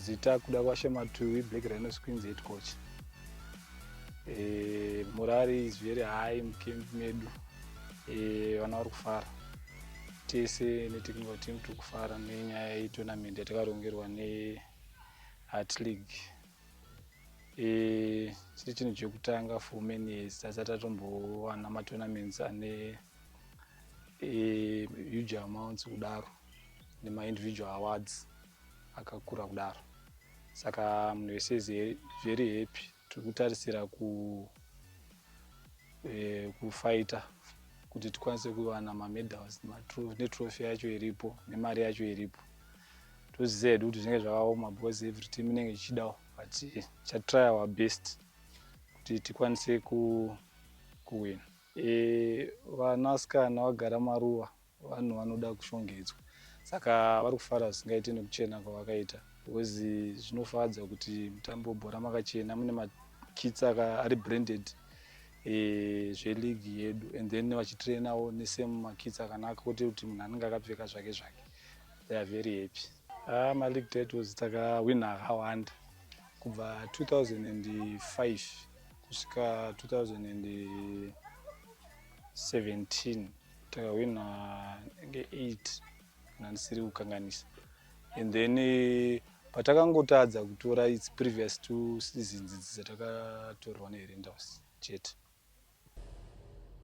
Mazita Kudakwashe Matuwi, Black Rhinos Queens head coach. Morale is very high mucamp medu. Vana vari kufara tese netechnical team, tiri kufara nenyaya yetournament yatakarongerwa neHeart League. Chiri chinhu chekutanga for many years tasati tatombowana matournaments ane huge amounts kudaro nemaindividual awards akakura kudaro. Saka munhu wese is very happy. Tiri kutarisira kufighta kuti tikwanise kuwana mamedals netrophy yacho iripo nemari yacho iripo. Toziva hedu kuti zvinenge zvakaoma because every team inenge ichidawo, but tichatry our best kuti tikwanise kuwina. Vanasikana vagara maruva, vanhu vanoda kushongedzwa, saka vari kufara zvisingaiti nekuchena kwavakaita, because zvinofadza kuti mutambo webhora makachena, mune makits ari branded zveleague yedu, and then vachitrainawo nesame makits akanaka, kwete kuti munhu anenge akapfeka zvake zvake. They are very happy. Maleague titles takawina akawanda kubva 2005 kusvika 2017, takawina nge 8 kana ndisiri kukanganisa. And then patakangotadza kutora, its previous two seasons idzi dzatakatorwa neHerentals chete.